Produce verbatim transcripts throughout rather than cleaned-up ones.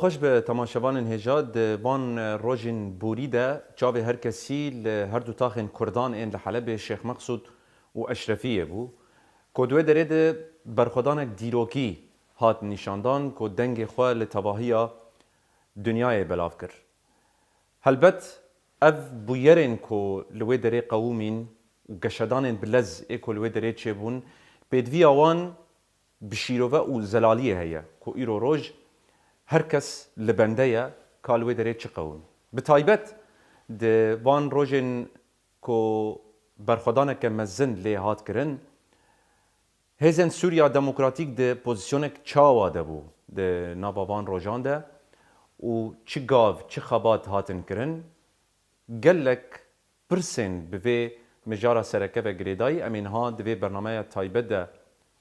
Baş be temaşevanên hêja, di van rojên borî de çavê her kesî li her du taxên Kurdan ên li Helebê, Şêx Meqsûd û Eşrefiyê bû, ku di wê derê de berxwedanek dîrokî hat nîşandan ku dengê xwe li tevahiya dinyayê belav kir. Helbet ev bûyerên ku li wê derê qewimîn û geşedanên bi lez ê ku li wê derê çêbûn, pêdiviya wan bi şîrove û zelaliyê heye ku îro roj her kes li bende ye ka li wê derê çi qewimî. Bi taybet di van rojên ku berxwedaneke mezin lê hat kirin, Hêzên Sûriya Demokratîk di pozîsyonek çawa de bû di nava van rojan de û çi gav, çi xebat hatin kirin? Gelek pirsên bi vê mijara sereke ve girêdayî em ê niha di vê bernameya taybet de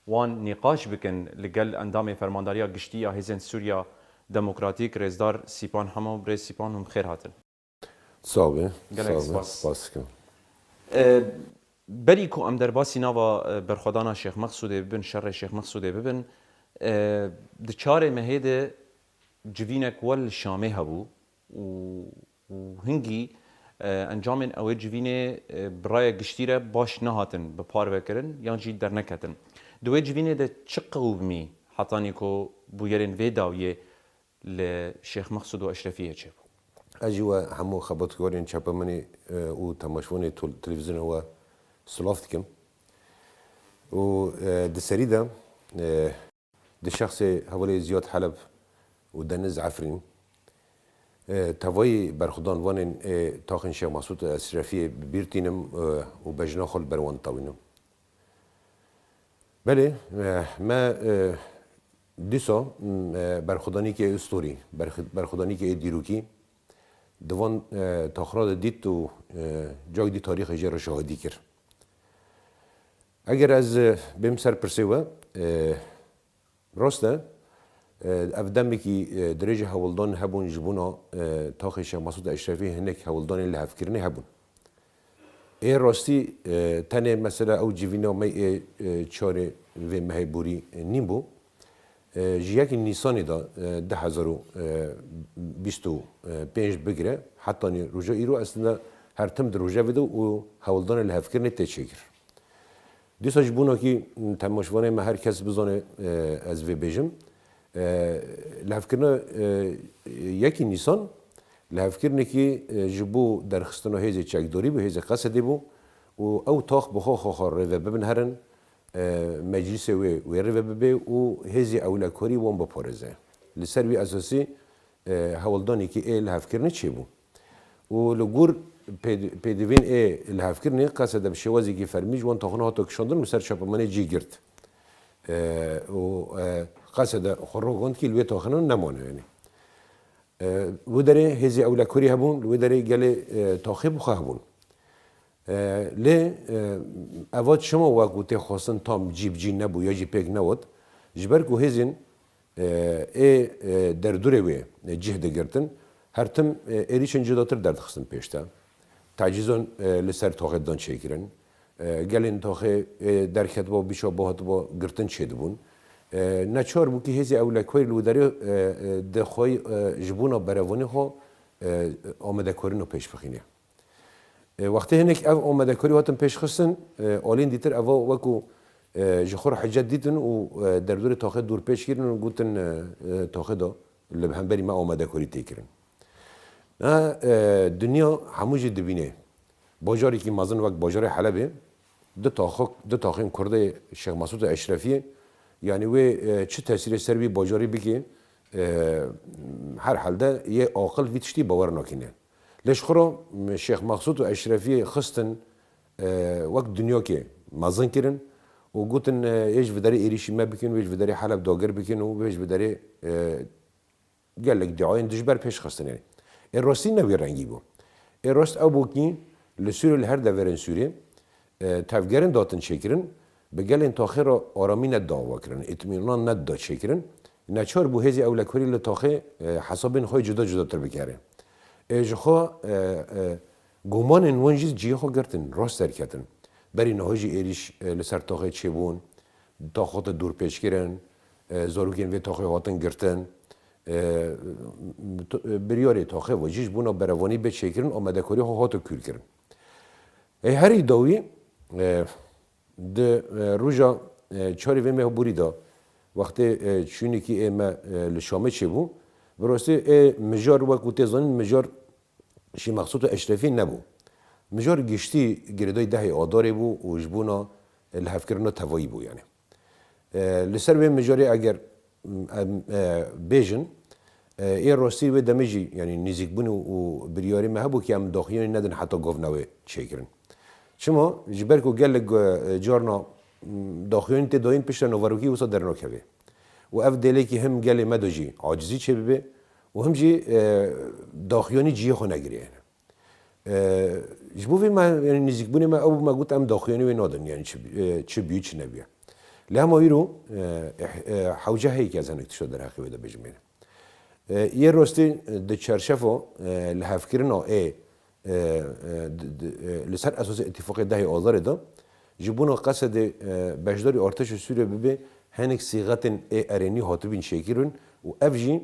wan nîqaş bikin li gel endamê Fermandariya Giştî ya Hêzên Sûriya Demokratîk, rêzdar Sîpan Hemo. Birêz Sîpan, hûn bi xêr hatin. Sax be. Gelek spas. Spas dikim. E, berî ku em derbasî nava, e, berxwedana Şêx Meqsûdê bibin, şerê Şêx Meqsûdê bibin, e, di çarê mehê de civînek wel li Şamê hebû û, û hingî, e, encamên ewê civînê, e, bi raya giştî re baş nehatin bi parve kirin yan jî derneketin. Di wê civînê de çi qewimî hetanî ku bûyerên vê dawiyê li Şêx Meqsûd û Eşrefiyê çêbû. Ez jî we hemû xebatkarên çapemenê, e, û temaşevanê tol-, televîzyonê we silav dikim. Û, e, di serî de, e, di şexsê hevalê Ziyad Heleb û Deniz Efrîn, e, tevayî berxwedanvanên, e, taxên Şêx Meqsûd û Eşrefiyê bi bîr tînim, e, û bejna xwe li ber wan ditewînim. Belê, e, me, e, dîsa, m, e, berxwedanîkê istorî, berx-, berxwedanîkê dîrokî di van, e, taxra de dît û, e, cak dî tarîxê jê re şahidî kir. Eger ez, e, bêm ser pirsê we, e, rast e, e, ev demekî, e, dirêj hewldan hebûn ji bona, e, taxê Şêx Mesûd Eşrefî hinek hewldanên lihevkirinê hebûn. Ê rastî, e, tenê mesela ew civîna me ê, e, çarê vê mehê borî, e, nîn bû. E, ji yekê Nîsanê de, e, du hezar û bîst û pênc bigire hetanî roja îro, aslında her tim di rojevê de û hewldana lihevkirinê tê çêkir. Dîsa ji bona kî, m, temaşevanê me her kes bizane, e, ez vê bêjim. E, lihevkirina, e, yekê Nîsan, lihevkirinekî, e, ji bo derxistina hêzê çekdorî bû, hêzê Qesedê bû û ew tax bi xwe xwe xwe rêve bibin herin, e, meclîsê wê wê rêve bibe û hêzê ewlekarî wan biparêze. Li ser wî esasî, e, hewldanekî ê lihevkirinê çêbû. Û li gor pêd-, pêdivên ê lihevkirinê Qesede bi şêwazekî fermî ji wan taxûna hate kişandin û ser çapemenê cî girt. E, û, e, Qesede xwe ragand kî li wê taxînan nemane, yanî. E, wê derê hêzê ewlekarî hebûn, li wê derê gelê, e, taxê bi xwe hebûn. E, lê, e, eva çima wek ku tê xwestin tam cî bi cî nebû ya jî pêk newt, ji ber ku hêzên, e, ê, e, derdorê wê, e, cih digirtin, her tim, e, êrîşên cudatir derdixistin pêş de. Tecîzan, e, li ser taxê dan çêkirin. E, gelên taxê, e, derketiba, bîça bo hatiba girtin çêdibûn. E, neçar bû kî hêzê ewlekarî li wê derê, e, e, di xwe, e, ji bona berevanê xwe, e, amadekarîna pêş bixîne. E, wextê hinek ev amadekarî hatin pêşxistin, e, alên dîtir eva wekû, e, ji xwe re hicet dîtin û, e, derdorê taxê dûr pêç kirin û gotin, e, e, taxê de li hemberî me amadekarî tê kirin. Na, e, dinya hemû jî dibîne. Bajarekî mezin wek bajarê Helebê, du taxo-, du taxên Kurdê Şêx Mesûd û Eşrefiyê, yanî wê, e, çi tesîrê ser wî bajarî bike, e, herhalde yê aqil vî tiştî bawer nakîne. Lê ji xwe re Şêx Mexsûd û Eşrefiyê xistin, e, wek dinyokê mezin kirin û gotin, e, ê ji vê derê êrîşî me bikin, wê ji vê derê Heleb dagir bikin û wê ji vê derê, e, gelek diayên dijber pêş xistinê. Ê rastî ne wî rengî bû. Ê rast ew bû kî li Sûrê, li her deverên Sûrê, e, tevgerên datin çêkirin, bi gelên taxê re aramî nedida ava kirin, îtmînan nedida çêkirin. Neçar bû hêzê ewlekarî li taxê, e, hesabên xwe cuda cudatir bikere. Ê ji xwe, e, e, gumanên wan jî cihê xwe girtin, rast derketin. Berî niha jî êrîş, e, li ser taxê çêbûn, taxa te dûrpêçkirin, e, zarokên vê taxê hatin girtin. e, to-, e, biryarê taxê ve jî ji bona berevanî bê çêkirin, amadekarî xwe hate kûrkirin. Ê herî dawî, e, di, e, roja, e, çarê vê meh borî de, wextê, e, çûnekî ê me, e, li Şamê çêbû, bi rastî ê mijar, wek ku tê zanîn, mijar Şêx Mexsûd û Eşrefî nebû. Mijar giştî girêdayî dehê Adarê bû û ji bona lihevkirina tevayî bû, yanî. E, li ser wê mijarê eger, em, e, bêjin, e, ê rastî wê demê jî, yanî nêzîkbûn û, û biryarê me hebû ki em daxuyanî nedin heta govna wê çêkirin. Çima? Ji ber ku gelek, e, carna, m, daxuyanî tê dayîn piştre naverokî wisa dernakeve. Û ev dêlekî him gelê me de jî acizî çêbibe û him jî, e, daxuyanî cihê xwe negiriyene. E, ji bo vê me, yanî nêzîkbûnê me ew bû, me got em daxuyanî wê nadin, yanî çi, e, çi bûye, çi nebûye. Lê hema îro, e, e, e, hewce heye ki ez hinek tişta derheqê wê de bêjim êne. E, yê rastî, e, di çerçefa, e, lihevkirina ê, e, e, di, di, e, li ser esasê îtîfaqê dehê Azarê de, ji bona Qesedê, e, beşdarî artêşa Sûriyê bibe, hinek sîxetên ê erênî hatibîn çêkirin û ev jî,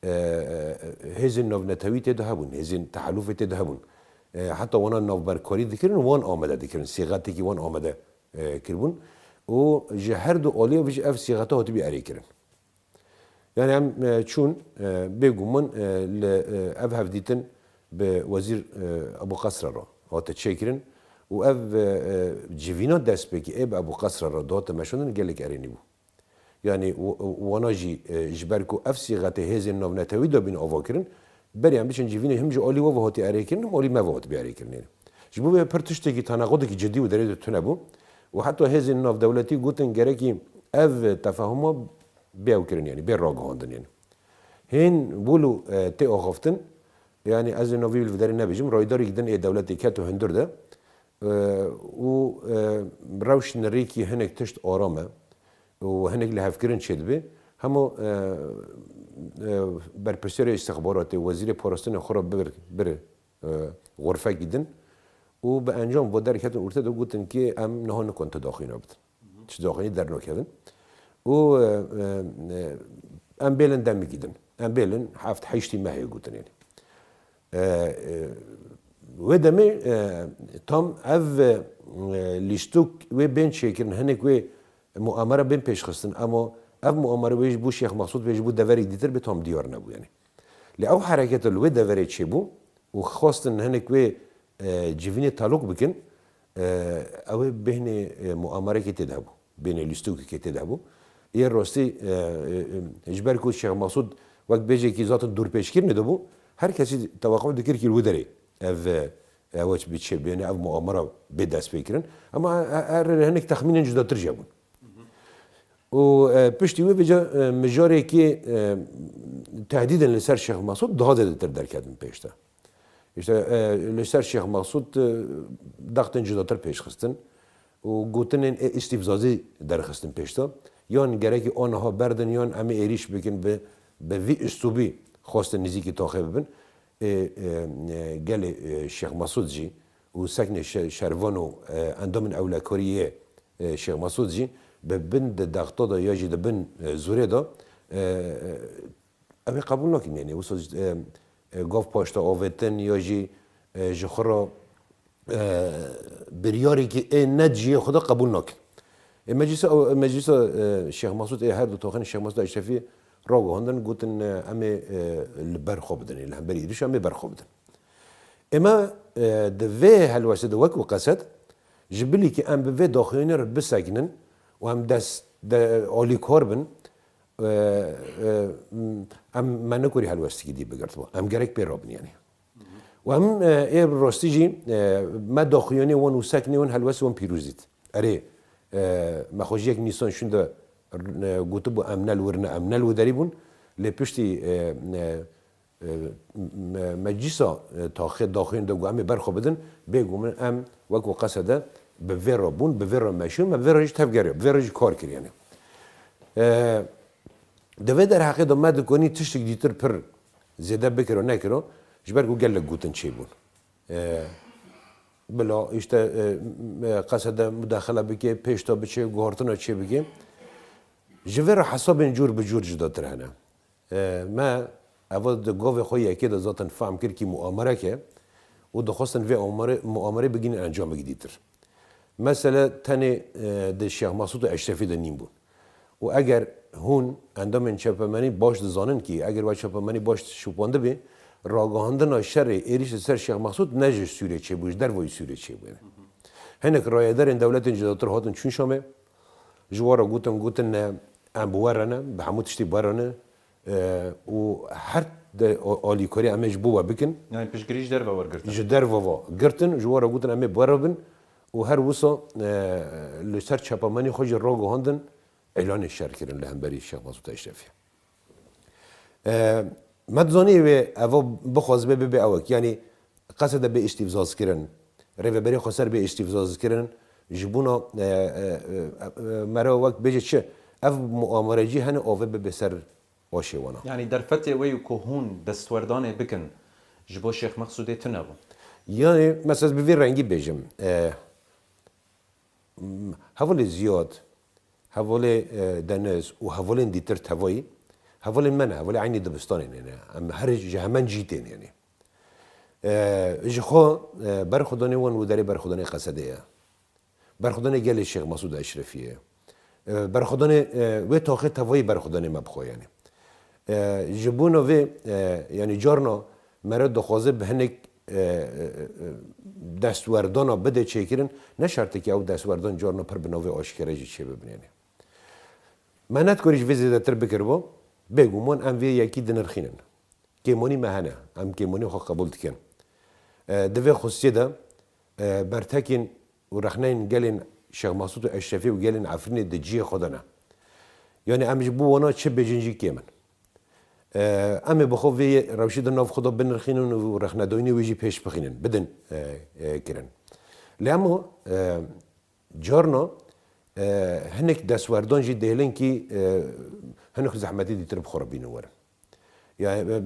e, e, hêzên navnetewî tê de hebûn, hêzên tehelûfê tê de hebûn. E, heta wana navberkarî dikirin, wan amade dikirin, sîxetekî wan amade, e, kiribûn. Û ji her du aliyê ve jî ev sîxete hatibî erê kirin. Yani em, e, çûn, e, bêguman, e, li, e, ev hevdîtin bi Wezîr, e, Ebû Qesra re hate çêkirin û ev, e, e, civîna destpêkê ê bi Ebû Qesra re dihate meşandin gelek erênî bû. Yani w-, wana jî, e, ji ber ku ev sîxetê hêzên navnetewî de bîn avakirin, berê em biçin civînê him ji alî we ve hatî erêkirin, him alî me ve hatî erêkirin. Ji bo vê pir tiştekî tenequdekî cidî û derê de tune bû û heta hêzên navdewletî gotin gerekî ev tefahuma bê ew kirin, yani bê ragihandin, yani. Hên wilo, e, tê axaftin, yani ez ê navê wî li vê derê nebêjim, raydarekî din ê dewletê ket û hundir de, e, û, e, rewş nirêkî hinek tişt aram e û hinek lihevkirin çêdibe. Hema, e, e, berpirsiyarê îstixbaratê, wezîrê parastinê xwe re bir, bir, e, xurfekî din û bi encam ve derketin orte de gotin ki em niha nikon tu daxuyna bidin. Çi daxuyanî dernakevin. Û, e, e, e, em bêlin demekî din. Em bêlin heft heştî mehê gotin, yani. E, e, wê demê, e, tam ev, e, lîstok wê bên çêkirin, hinek wê muamere bên pêşxistin. Ama ev muamere wê ji bo Şêx Mexsûd, wê ji bo deverê dîtir bê tam diyar nebû, yani. Lê ew hereketa li wê deverê çêbû û xwestin hinek wê, e, civînê teloq bikin, e, ew ê bêhnê, e, muamerekê tê de hebû, bêhnê lîstokekê tê de hebû. Yê rastî, e, e, e, ji ber ku Şêx Mesûd wek bêjekî zaten dûrpêçkirinê de bû, her kesî teweqû dikir ki li wê derê ev, e, ew bi çê bêne, ev muamera bê destpêkirin. Ama he-, he-, her hinek texmînên cudatir jî hebûn. Û, e, piştî wê vêca, e, mijarekî, e, tehdîdên li ser Şêx Mesûd daha zêdetir derketin pêş de. Îşte, e, li ser Şêx Mesûd, e, dextên cudatir pêş xistin û gotinên ê îstîfzazî derxistin pêş de. Yan gerekî aniha berdin, yan em ê êrîş bikin bi, bi vî uslûbî xwestin nêzîkî taxê bibin. Ê, e, e, gelê, e, Şêx Mesûd jî û seknê şe-, şervan û, e, endamên ewlekarî yê, e, Şêx Mesûd jî bi bin di dexta de ya jî di bin, e, zûrê de, e, e, ew ê qebûl nakin. Yanî wisa, e, e, gav paşta avêtin ya jî, e, ji xwe re, e, biryarekî ê ne cihê xwe de qebûl nakin. Ê meclisa, ê meclisa, e, Şêx Mesûd, ê her du taxên Şêx Mesûd Eşrefî ragihandin, gotin, e, em ê, e, li ber xwe bidin, ê li hemberî êrîşa em ê ber xwe bidin. Ê me, e, di vê helwestê de wekî qesed, ji bilî ki em bi vê daxuyanî re bisekinin û em dest, de, alîkar bin, e, e, em me nekorî helwestekî dî bigirtibû. Em gerek pê rabin, yanî. Û em, e, ê rastî jî, e, me daxuyanî wan û seknê wan helwestê wan pîroz dît. Erê, e, me xwe ji yek Nîsan şûn de, e, gotibû em ne li wir ne, em ne li wê derî bûn. Lê piştî, e, e, e, me, meclîsa, e, taxê daxuyanî de got em ê ber xwe bidin, bêguman em wekî qesede bi vê re bûn, bi vê re meşûn, me bi vê re jî tevgeriya, bi vê re jî kar kir, yanî. E, di vê derheqê de me dikonî tiştek dîtir pir zêde bikiro nekiro, ji ber ku gelek gotin çêbûn. E, bila, îşte, e, e, qesede mudaxele bike, pêşta biçe, guhartina çê bike. Ji vê re hesabên cûr bi cûr cudatir hene. E, me eva di gavê xwe yekê de zaten fehm kir kî muamerek e û dixwestin vê amare-, muamerê bigihînin encamekî dîtir. Mesele tenê, e, di Şêx Mesûd û Eşrefî de nîn bûn. Û eger hûn endamên çapemenî baş dizanin kî eger we çapemenî baş şopandibî, ragihandina şerê êrîş li ser Şêx Mesûd ne ji Sûrê çêbû, ji dervayî Sûrê çêbû. Hinek rayedarên dewletên cudatir hatin çûn Şamê, ji we re gotin, gotin ne, em bi we re ne, bi hemû tiştî bi we re ne, e, û her de a-, alîkarî em ê ji bo we bikin. Yani piştgirî ji derve wergirtin. Ji derve ve girtin, ji we re gotin em ê bi we re bin û her wisa, e, li ser çapemenî xwe jî ragihandin, îlanê şer kirin li hemberî Şêx Mesûd Eşrefî. E, me dizanî wê eva bixwazibe bibe ewek. Yanî qesede bê îstîfzaz kirin. Rêveberê xweser bê îstîfzaz kirin. Ji bona, e, e, e, e, mera wek bêje çi? Ev muamerecî hene ave bibe ser aşê wana. Yani derfetê wê ku hûn destwerdanê bikin ji bo Şêx Mexsûdê tune bû. Yani mesela bi vî rengî bêjim. E, Hevalê Ziyad, hevalê, e, Deniz û hevalên dîtir tevayî, hevalên me ne, hevalê eynî dibistanê ne, ne. Em her ji hemen cî tên, yanî. E, ji xwe, e, berxwedanê wan û derê berxwedanê qesedê ye. Berxwedanê gelê Şêx Mesûd Eşrefî ye. E, berxwedanê, e, wê taxê tevayî berxwedanê me bi xwe, yanî. E, ji bona vê, e, yanî carna mere dixwaze bi hinek, e, e, e, destwerdana bide çêkirin, ne şertekî ew destwerdan carna pir bi navê aşkere jî çêbibin, yanî. Me nedikarî ji vê zêdetir bikiribo, bêguman em vê yekî dinirxînin. Kêmanî me hene, em kêmanî xwe qebûl dikin. E, di vê xusiyê de, e, bertekên û rexneyên gelên Şêx Mesûd û Eşrefî û gelên Efrînê di cihê xwe de ne. Yanî em ji bo wana çi bêjin jî kêm in. E, em ê bi xwe vê rewşê de nav xwe de binirxînin û rexnedoyînê wê jî pêş bixînin, bidin, e, e, kirin. Lê em, e, carna, e, hinek destwerdan jî dihêlin kî, e, hinek zehmetî dîtir bi xwe re bînin werin. Ya, e,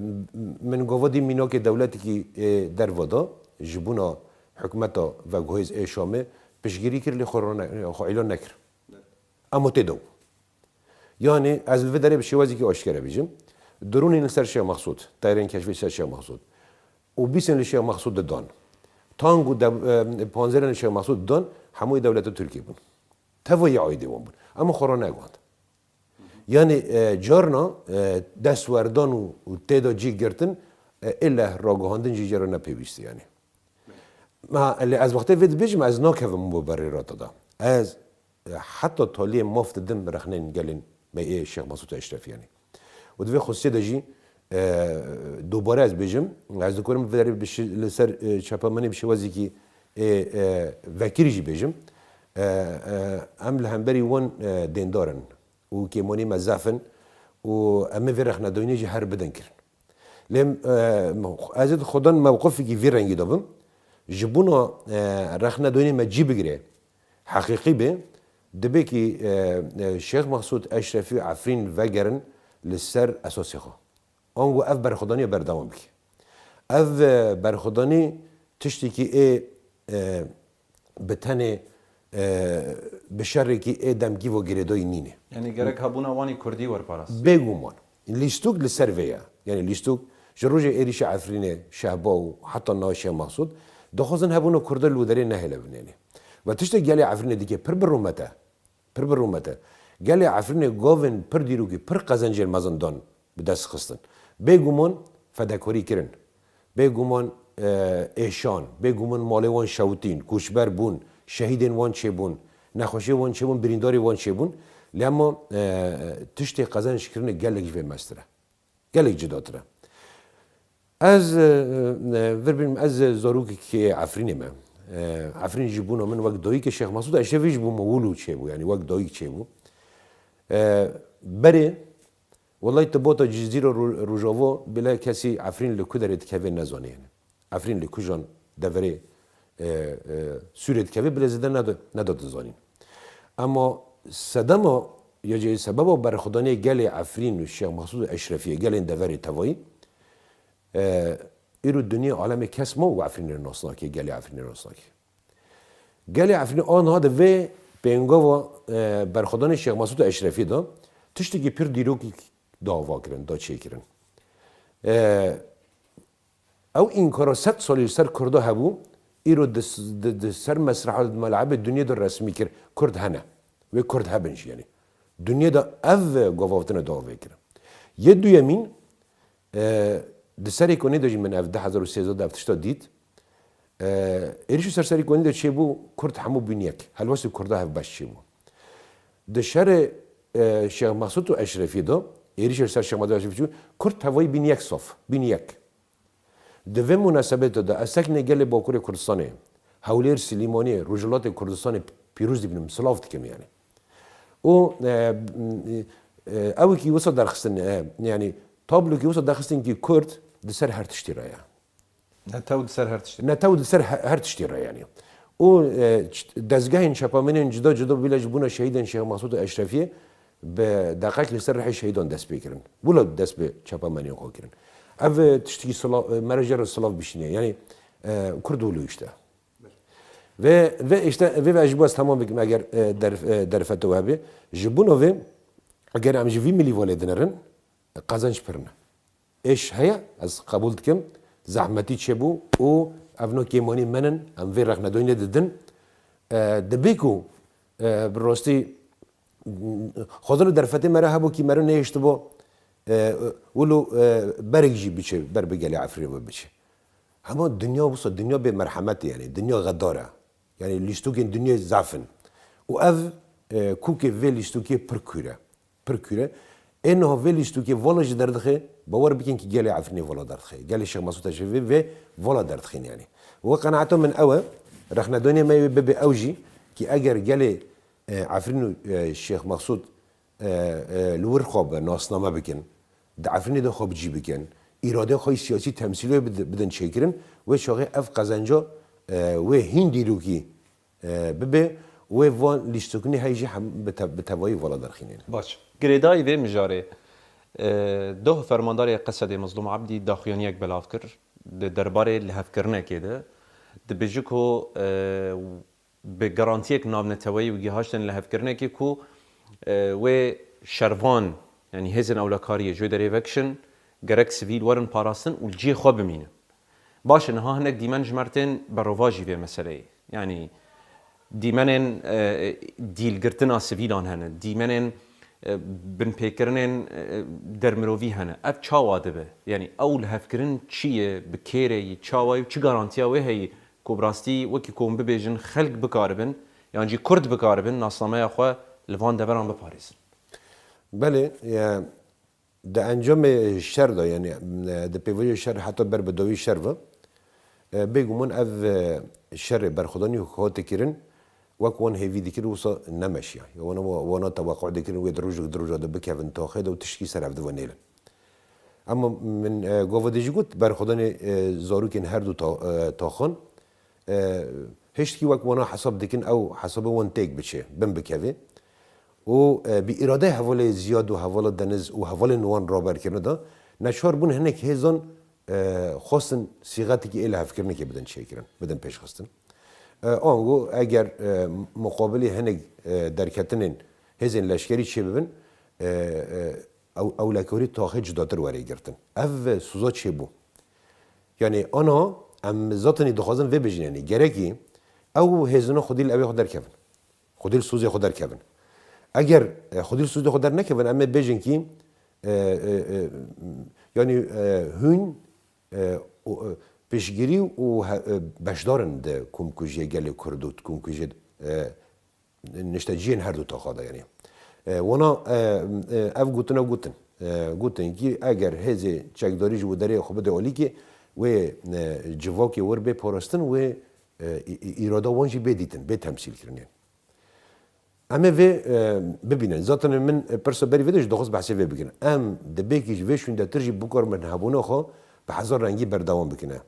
min gava dî mînakê dewletekî, e, derve da, ji bona hikûmeta veguhêz ê Şamê piştgirî kir, lê xwe rane-, xwe îlan nekir. Ema tê de bû. Yanî ez li vê derê bi şêwazekî aşkere bêjim. Dronên li ser Şêx Mexsûd, teyarên keşfî ser Şêx Mexsûd û bîsên li Şêx Mexsûd didan. Tank û de-, e, panzerên li Şêx Mexsûd didan, hemûyê dewleta Tirkiyê bûn. Tevayî aîdê wan bûn. Ema xwe ranegihand. Yanî, e, carna, e, destwerdan û, û tê de cî girtin, e, êleh ragihandin jî jê re ne pêwîst e, yanî. Ma, lê ez wextê vê dibêjim, ez nakevim bo berê rata da. Ez, e, heta taliyê maf didim rexnên gelên me ê Şêx Mesûd Eşrefî, yanî. Û di vê xusiyê de jî, e, dubare ez bêjim, ez dikarim vê derê bi şi-, li ser, e, çapemenê bi şêwazekî, e, e, vekirî jî bêjim. E, e, em li hemberî wan, e, dêndar in. û kêmanî me zef in û em ê vê rexnedoyînê jî her bidin kirin. Lê, e, ez ê di xwedan mewqifekî vî rengî de bim. Ji bona, e, rexnedoyînê me cî bigire, heqîqî be, dibe kî, e, e, Şêx Mexsûd Eşrefî û Efrîn vegerin li ser esasê xwe. Ango ev berxwedaniya berdewam bike. Ev, e, berxwedanî tiştekî ê, e, bi tenê, e, bi şerekî ê demkî ve girêdayî nîne. Yanî gerek hebûna wan ê kurdî werparast. Bêguman. Lîstok li ser vê ye. Yanî lîstok ji rojê êrîşa Efrînê, Şehba û heta niha Şêx Mexsûd, dixwazin hebûna kurda li wê derê nehêle binêne. Ve tiştê gelê Efrînê dike pir bi rûmet e. Pir bi rûmet e. Gelê Efrînê govên pir dîrokî, pir qezencên mezin dan bi dest xistin. Bêguman fedekarî kirin. Bêguman, e, êşan. Bêguman malê wan şewitîn, koçber bûn, şehîdên wan çêbûn, nexweşiyê wan çêbûn, birîndarê wan çêbûn. Lê ema, e, tiştê qezenc kirinê gelek ji vê mestir e. Gelek cudatir e. Ez, e, e, vir bînim, ez zarokekî Efrînê me. E, Efrîn ji bona min wek dayikê Şêx Mesûd Eşrefî ji bo min wilo çêbû, yanî wek dayik çêbû. E, berê, welay tu bota Cizîra Ro-, Rojava, bila kesî Efrîn li ku derê dikeve nezanê, yanî. Efrîn li kujan deverê, e, e, Sûrê dikeve, bila zêde neda-, nedatin zanîn. Ema sedema ya jî sebeba berxwedaniyê gelê Efrîn û Şêx Mexsûd û Eşrefiyê, gelên deverê tevayî, e, îro dinya alemê kes ma û Efrînê nas nake, gelê Efrînê nas nake. Gelê Efrînê aniha di vê pêngava, e, berxwedanê Şêx Mexsûd û Eşrefiyê de tiştekî pir dîrokî dava kirin, da çêkirin. E, Ew înkara sed salî li ser Kurda hebû, îro di, di, di ser mesreha, di melebê dinyê de resmî kir, Kurd hene. Wê Kurd hebin jî, yanî. Dinyê de ev govavtine dawê kirin. Yê duyemîn, e, di serê konê de jî min ev du hezar û sêzdeh de ev tişta dît. E, êrîş û ser serê konê de çêbû, Kurd hemû bûn yek. Helwestê Kurda hevbeş çêbû. Di şerê, e, Şêx Mexsûd û Eşrefî de, êrîşê ser Şêx Mexsûd Eşrefî çû, Kurd tevayî bîn yek saf, bîn yek. Di vê munasebetê de ez sekinê gelê Bakurê Kurdistanê, Hewlêr, Silîmaniyê, Rojhilatê Kurdistanê pîroz dibînim, silav dikim yani. Û, e, e, ew kî wisa derxistin, e, yani tablo kî wisa derxistin kî Kurd di ser her tiştî re ye. Netew di ser her tiştî. Netew di ser he-, her tiştî re yani. Û, e, ç-, dezgehên çapemeniyên cuda cuda bile ji bona şehîdên Şêx Mexsûd û Eşrefiyê bi deqek li ser rihê şehîdan dest pê kirin. Wilo dest bi çapemeniyan xwe kirin. Ev, e, tiştekî silav, e, mere jê re silav bişîne. Yani, e, Kurd wilo işte. Ve, ve işte, ve, ve ji bo ez tamam bikim eger, e, derf-, e, derfete we hebe. Ji bona vê, eger em ji vî milîvalê dinerin, qezenc pir ne. Êş heye, ez qebûl dikim, zehmetî çêbû û ev no kêmanî men in, em vê rexnedoyînê didin. E, dibê ku, e, bi rastî, xwezin û derfetê me re hebû kî me re nehiştibo, e, wilo, e, berek jî biçe, ber bi gelê Efrînê ve biçe. Hema dinya wisa, dinya bê merhemet e yani, dinya xedar e. Yani lîstokên dinyê zaf in. Û ev, e, kûkê vê lîstokê pir kûr e. Pir kûr e. Ê niha vê lîstokê vala jî derdixe, bawer bikin kî gelê Efrînê vala derdixe. Gelê Şêx Mesûd Eşrefî vê vala derdixîn yani. Wê qenaeta min ew e, rexnedanê me wê bibe ew jî, kî eger gelê, e, Efrîn û, e, Şêx Mesûd, e, e, li wir xwe bi nasname bikin, di Efrînê de xwe bi cî bikin, îradeyê xwe yê siyasî temsîlê wê bid-, bidin çêkirin, wê çaxê ev qezenca, e, wê hîn dîrokî, e, bibe, wê van lîstokinê hey jî hem bi te-, bi tevayî vala derxînê. Baş. Girêdayî vê mijarê, e, doh fermandarê Qesedê Mezlûm Ebdî daxuyaniyek belav kir. Di derbarê lihevkirinekê de dibêje ku, e, bi garantiyek navneteweyî û gihaştin lihevkirinekê ku, e, wê şervan, yanî hêzên ewlekariyê ji wê derê vekişin, gerek sivîl werin parastin û li cihê xwe bimînin. Baş e, niha hinek dîmen ji me re tên berovajî vê meseleyê. Yanî dîmenên, e, dîlgirtina sivîlan hene, dîmenên, e, binpêkirinên, e, dermirovî hene. Ev çawa dibe? Yanî ew lihevkirin çi ye, bi kê re yî, çawa ye û çi garantiya wê heyî ku bi rastî wekî ku hûn bibêjin xelk bikaribin, yan jî Kurd bikaribin nasnameya xwe li van deveran biparêzin? Belê, e, Di encamê şer de, yanî, e, di pêvajoya şer heta ber bi dawî şer ve, e, bêguman ev, e, şerê berxwedanî hate kirin, wek wan hêvî dikir, wisa nemeşiya. Ya wana, wana teweqû dikirin, wê di rojek di roja de bikevin taxê de û tiştkî ser ev dive nêlin. Ema min, e, gava de jî got, berxwedanê, e, zarokên her du ta-, e, taxan, e, hiştkî wek wana hesab dikin, ew hesabê wan têk biçe, bin bikeve. Û, e, bi îradeyê hevalê Ziyad û hevala Deniz û hevalên wan raber kirine de, neçar bûn hinek hêzan, e, xwestin sîxetekî ê lihevkirinekê bidin çêkirin, bidin pêşxistin. E, ango eger, e, muqabilî hinek, e, derketinên hêzên leşkerî çêbibin, e, e, ew, ewlekarî taxê cudatir were girtin. Ev soza çêbû. Yanî ana em zaten dixwazin vê bêjin, yanî gerekî ew hêzina xwedî li ewê xwe derkevin. Xwedî li sozê xwe derkevin. Eger, e, xwedî li sozê xwe dernekevin, em ê bêjin kî, e, e, e, yanî, e, hûn, e, û, e, piştgirî û he-, e, beşdar in di komkujiyê gelê Kurd û komkujiyê, e, nişteciyên her du taxa de, yanî. E, wana, e, e, ev gotina gotin. E, gotin kî eger hêzê çekdarî ji wê derê xwe bide alîkê, wê, e, civakê wir bê parastin, wê, e, î-, î-, îrada wan jî bê dîtin, bê temsîlkirinê. Em ê vê, e, bibînin. Zaten min, e, pirsa berî vê de jî dixwest behsê vê bikin. Em dibê kî ji vê şûndetir jî bikaribin hebûna xwe bi hezar rengî berdewam bikine.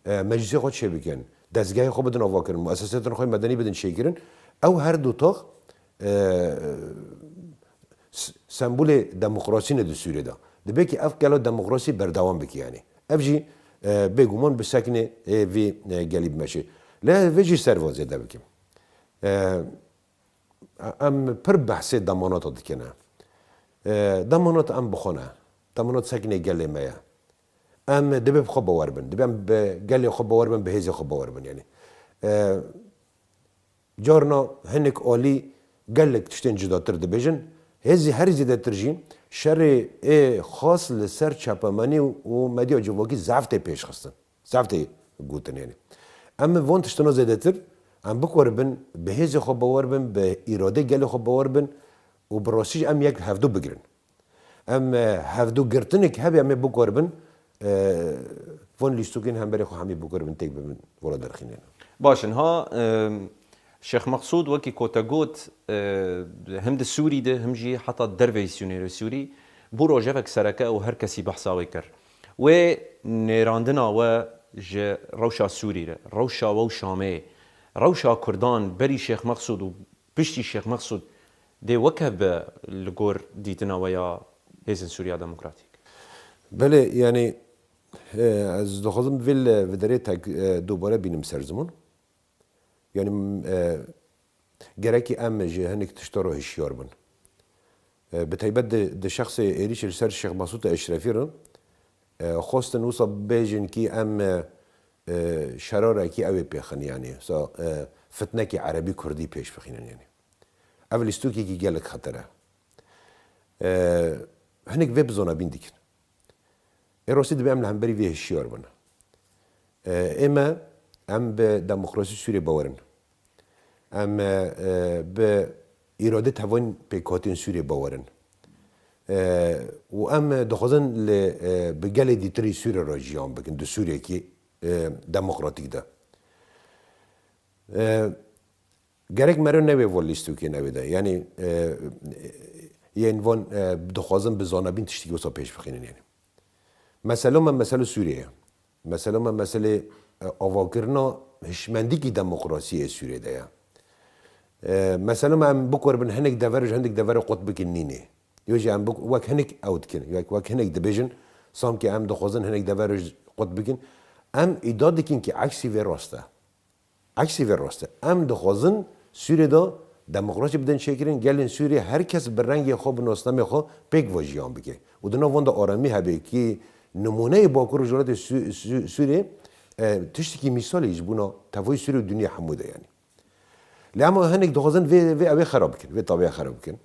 E, meclîsê xwe çêbikin. Dezgehê xwe bidin avakirin. Muesesatên xwe medenî bidin çêkirin. Ew her du tax, e, s-, sembolê demokrasî ne di Sûriyê de. Dibê kî ev qela demokrasî berdewam bike yanî. Ev jî, e, bêguman bi sekinê, e, vî, e, gelî bimeşe. Lê vê jî ser van zêde bikim. E, Em pir behsê demanata dikine. E, Demanot em bi xwe ne. Demanot sekinê gelê me ye. Em dibe bi xwe bawer bin. Dibe em bi gelê xwe bawer bin, bi hêzê xwe bawer bin. Yani, e, carna hinek alî gelek tiştên cudatir dibêjin. Hêzî her zêdetir jî şerê ê xas li ser çapemenî û medya civakî zehf tê pêşxistin. Zehf tê gotin yani. Em van tiştana zêdetir, em bikaribin bi hêzê xwe bawer bin, bi îradê gelê xwe bawer bin û bi rastî jî em yek hevdu bigirin. Em, e, hevdu girtinek hebe em ê bikaribin, e, van lîstokên hemberê xwe hemî bikaribin têk bibin, wala derxînên. Baş in, ha, e, Şêx Meqsûd wekî ku te got, e, him di Sûrî de, him jî heta derveyî sînorê Sûrî, bû rojevek sereke û her kesî behsa wê kir. Wê nêrandina we ji rewşa Sûrî re, rewşa we û Şamê, rewşa Kurdan berî Şêx Meqsûd û piştî Şêx Meqsûd dê weke be li gor dîtina we ya Hêzên Sûriya Demokratîk? Belê, yani, e, ez dixwazim vê li, vê derê tek, e, dubare bînim ser ziman. Yani, e, gerekî em ji hinek tişta re hişyar bin. E, bi taybet di, di şexsê êrîşê li ser Şêx Mesûd Eşrefî re, e, xwestin wisa bêjin kî em, e, e, şerarekî ew ê pêxin, yani, sa, e, fitnekî erebî kurdî pêş bixînin, yani. Ev lîstokekî gelek xeter e. E, hinek vê bi zona bîn dikin. Ê rastî dibe em li hemberî vê hişyar bin. E, ê me, em bi demokrasî Sûriyê bawer in. Em, e, bi îrade tevan pêkhatiyên Sûriyê bawer in. E, û em dixwazin li, e, bi gelê dîtirî Sûriyê re jiyan bikin, di Sûriyekî, e, demokratîk de. E, Gerek meriv newê van lîstokên ew ê de. Yanî, e, yên van, e, dixwazin bi zanabîn tiştekî wisa pêş bixînin yanî. Mesela me, mesela Sûriye ye. Mesela me, meselê, e, avakirina hişmendîkî demokrasiyê Sûriye de ye. E, mesela me em bikaribin hinek dever ji hinek deverê qut bikin nînê. Yo jî em bik-, wek hinek ew dikin. Wek, wek hinek dibêjin, samkê em dixwazin hinek dever ji qut bikin. Em îdia dikin ki eksî vê rast e. Eksî vê rast e. Em dixwazin Sûriyê de demokrasî bidin çêkirin, gelên Sûriyê her kes bi rengê xwe, bi nasnamê xwe pêk ve jiyan bike. Û di nav wan de aramî hebe ki nimûneyê Bakur Rojhilatê Sû-, Sû-, Sûriyê, e, tiştekî mîsalî ji bona tevayî Sûriyê û dinyê hemû de yanî. Lê em hinek dixwazin vê, vê ew ê xerab bikin, vê tabiya xerab bikin.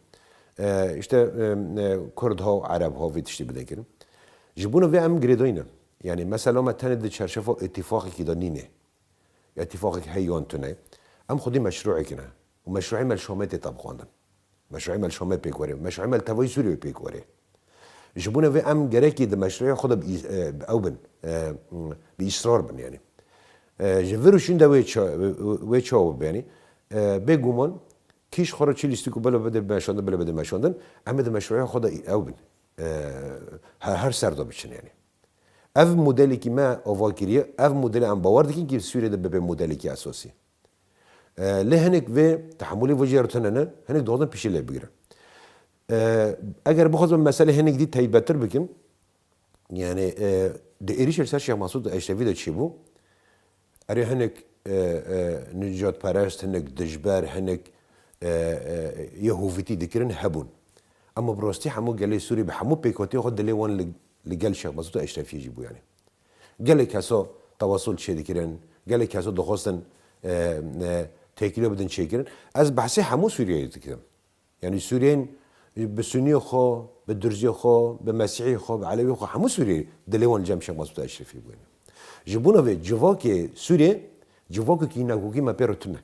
E, işte, e, e, Kurd ha, Ereb ha, vê tiştê bidin kirin. Ji bona vê em girêdayî ne. Yanî mesela me tenê di çerçefa îtîfaqekî de nîne. Îtîfaqek heye yan tune. Em xwedî meşrûekî ne. Û meşrûê me li Şamê tê tebxwandin. Meşrûê me li Şamê pêk were. Meşrûê me li tevayî Sûriyê pêk were. Ji bona vê em gerekî di meşrûê xwe de bi î-, e, bi ew bin, e, bi îsrar bin yanî. E, ji vir û şûn de wê ça-, wê çawa bibe yanî. E, bêguman kî ji xwe re çi lîstik û bila bide meşandin, bila bide meşandin, em ê di meşrûê xwe de ew bin. E, he-, her ser de biçin yanî. Ev modelekî me ava kiriye, ev modelê em bawer dikin ki Sûriyê de bibe modelekî esasî. E, lê hinek vê tehemûlê vê jê re tune ne, hinek dixwazin piştî lê bigirin. E, eger bixwazim meselê hinek dî teybetir bikim, yani, e, di êrîşê li ser Şêx Mesûd Eşrefî de çêbû, erê hinek, e, e, nijadperest, hinek dijber, hinek, e, e, yê hovîtî dikirin hebûn. Ema bi rastî hemû gelê Sûrî bi hemû pêkhatiyê xwe dilê wan li, li gel Şêx Mesûd Eşrefiyê jî bû yanî. Gelek kesa tewasul çêdikirin, gelek kesa dixwestin, e, e, têkiliya bidin çêkirin. Ez behsê hemû Sûriyeyê dikim. Yanî Sûriyên bi Suniyê xwe, bi Durziyê xwe, bi Mesîhê xwe, bi Elewê xwe, hemû Sûriyê dilê wan li cem Şêx Mesûd Eşrefî bûne. Ji bona vê civakê Sûriyê, civakekî nakokî me pê re tune.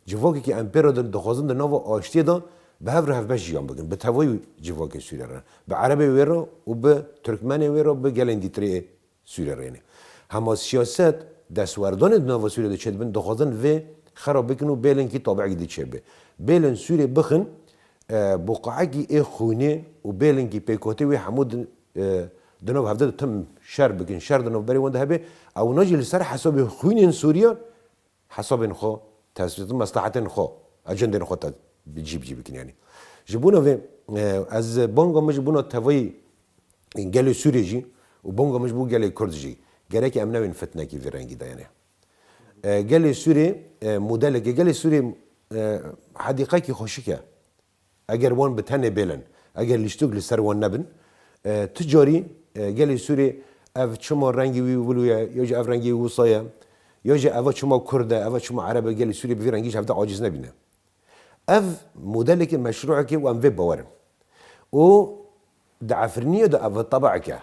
Civakekî em pê re di-, dixwazin di nava aştiyê de bi hev re hevbeş jiyan bikin. Bi tevayî civakê Sûriyê re. Bi Erebê wê re û bi Tirkmenê wê re, bi gelên dîtirê Sûriyê re ne. Hema siyaset, destwerdanê di nava Sûriyê de çêdibin, dixwazin vê xera bikin û bêlên kî tabiekî dî çêbe. Bêlên Sûriyê bixin, e, buqaekî ê xwînê û bêlên kî pêkhatê wê hemû di, e, di nav hevde de tim şer bikin, şer di navberê wan de hebe, ewna jî li ser hesabê xwînên Sûriyan hesabên xwe, tesbît û meslehetên xwe, ecendên xwe te bi cî bi cî bikin yanî. Ji bona vê, e, ez banga min ji bona tevayî gelê Sûriyê jî û banga min ji bo gelê Kurd jî, gerek em newên fitnekî vî rengî de yanî. E, gelê Sûriyê, e, modeleke, gelê Sûriyê, e, hedîqekî xweşik e. Eger wan bi tenê bêlin, Eger lîstik li ser wan nebin, e, tu carî, e, gelê Sûrê ev çima rengê wî wilo ye, ya jî ev rengê wî wisa ye, ya jî eva çima Kurd e, eva çima Ereb e, gelê Sûrê bi vî rengî ji hevde aciz nebîne. Ev modelekê meşrûekê û em vê bawer in. Û di Efrîniyê de ev tebeeke.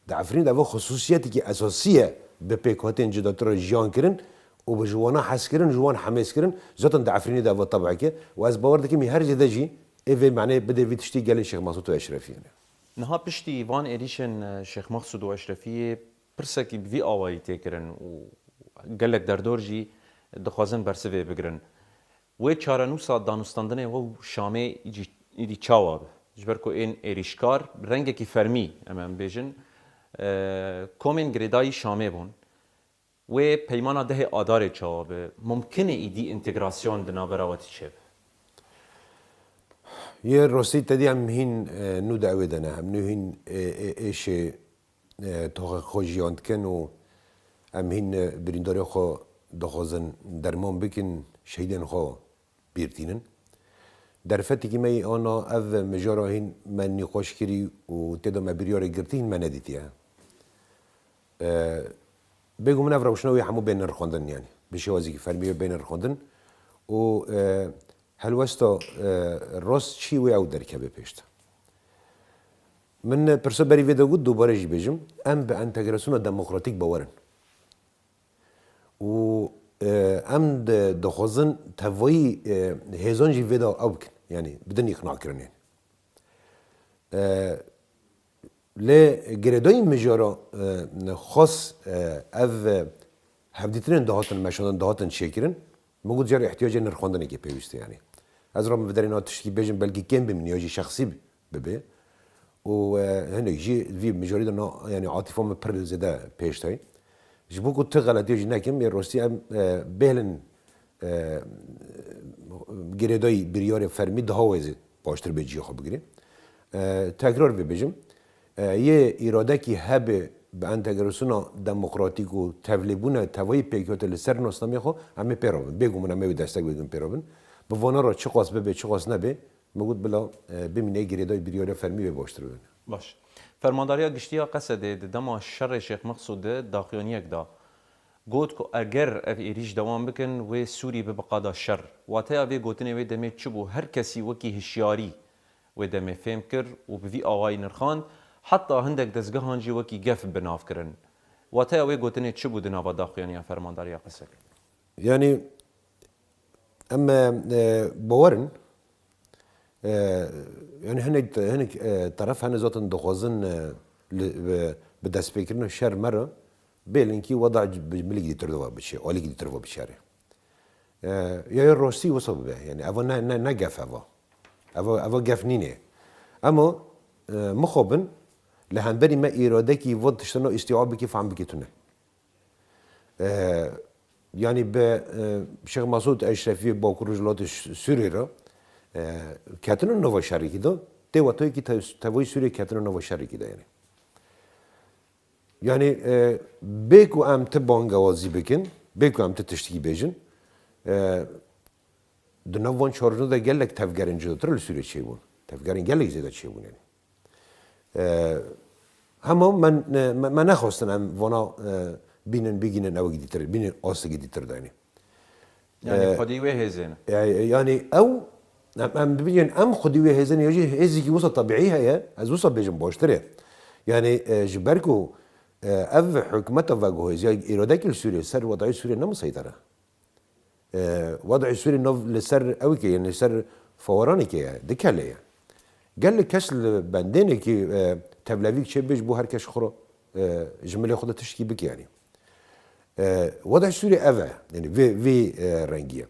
Di Efrînê de ev xisûsiyetekî esasî ye bi pêkhatên cudatir re jiyan kirin û bi ji wana hez kirin, ji wan hemêz kirin. Zaten di Efrînê de ev tebeeke. Û ez bawer dikim, her jê de jî ê vê manê bidê vî tiştî gelên Şêx Mesûd û Eşrefiyê ne. Niha piştî van êrîşên, e, Şêx Mexsûd û Eşrefiyê pirsekî bi vî awayî tê kirin û gelek derdor jî dixwazin bersivê bigirin. Wê çarenûsa danûstandinê we û Şamê îdî, îdî çawa be? Ji ber ku ên êrîşkar bi rengekî fermî, em, em bêjin, e, komên girêdayî Şamê bûn. Wê peymana dehê Adarê çawa be? Mumkin e îdî întegrasyon di navbera we tê çêbe? Yê rostî tedî em hîn, e, nû di ewê de ne. Em nû hîn, e, e, êşê, e, toxê xwe jiyan dikin û em hîn, e, birîndarê xwe dixwazin derman bikin, şehîdên xwe bîr tînin. Derfetekî me yê ana ev mijara hîn me nîqaş kirî û tê de me biryarê girtî hîn me nedîtiye. E, bêguman ev rewşina wê hemû bên nirxandin, yanî bi şêwazekî fermî wê bên nirxandin û, e, helwesta, e, rast çi wê ew derkeve pêş de. Min pirsa berî vê de got, dubare jî bêjim, em bi entegrasyona demokratîk bawer in. Û, e, em di, dixwazin tevayî, e, hêzan jî vê de ew bikin, yanî bidin îqnakirinê. E, lê girêdayî mijara, e, xas, e, ev, e, hevdîtinên dihatin meşandin, dihatin çêkirin, min got car îhtiyacê nirxandinekê pêwîst e, yanî. Ez rabim vê derê niha tiştekî bêjim, belkî kêm bimîne ya jî şexsî bibe. Û, e, hinek jî vî mijarî de na, yanî atîfa min pir zêde pêş tayî. Ji bo ku tu xeletiya jî nekim, ê rostî em, e, bêhlin, e, girêdayî biryarê fermî daha wê zî baştir bê cihê xwe bigirê. E, tekrar vê bêjim, e, yê îradekî hebe bi entegrasyona demokratîk û tevlêbûna tevayî pêkhatê li ser nasnameyê xwe, em ê pê re bin. Bêguman em ê wê destek bidin, pê re bin. Bi vana re çiqas bibe, çiqas nebe, min got bila, e, bimîne girêdayî biryara fermî wê baştir bibin. Baş. Fermandariya Giştî ya Qesedê di dema şerê Şêx Mexsûd de daxuyaniyek da. Got ku eger ev êrîş dewam bikin, wê Sûrî bibe qada şer. Wateya vê gotinê wê demê çi bû? Her kesî wekî hişyarî wê demê fêm kir û bi vî awayî nirxand, heta hindek dezgehan jî wekî gef bi nav kirin. Wateya wê gotinê çi bû di nava daxuyaniya Fermandariya Qesedê? Yanî em, e, bawer in, e, yanî hinek, hinek, e, teref hene zaten dixwazin, e, li, bi, bi destpêkirina şer me re bêlinkî weda bi milek dîtir de ve biçe, alîk dîtir ve biçare. E, ya, ya rostî wisa bibe. Yanî eva ne, ne, ne gef eva. Eva, eva gef nîne. Ema, e, mixabin li hemberî me îradekî va tiştana îstîa bikî, fehm bikî tune. E, yanî bi, e, Şêx Mesûd Eşrefî Bakur Rojhilatê Sû-, Sûriyê re, e, ketino nava şerekî de, tê wetayekî te-, tevayî Sûriyê ketino nava şerekî de yanî. Yanî, e, bê ku em ti bangewazî bikin, bê ku em ti tiştekî bêjin, e, di nav van çar rojna de gelek tevgerên cudatir li Sûriyê çêbûn. Tevgerên gelek zêde çêbûn yanî. E, hema me, me, me nexwestin em vana, e, bînin, bigînin ewekî dîtir, bînin astekî dîtir de yanî. Yanî, e, xwedî wê hêzê ne. E, yanî ew, em, em dibêjin, em xwedî wê hêzê ne, ya jî hêzekî wisa tebîî heye, ez wisa bêjim baştir e. Yanî, e, ji ber ku, e, ev hikûmeta veguhêz ya îradekî li Sûriyê ser wedayê Sûriyê ne miseyter e. E, wedayê Sûriyê nav li ser ewkê, yanî li ser faweranekê ye, di kelê ye. Gelek kes li bendênekî, e, tevlevîk çêbê ji bo her kes xwe, e, ji milê xwe de tiştekî bike yanî. E, weda Sûriyê ev e. Yanî vê, vê, e, rengî ye.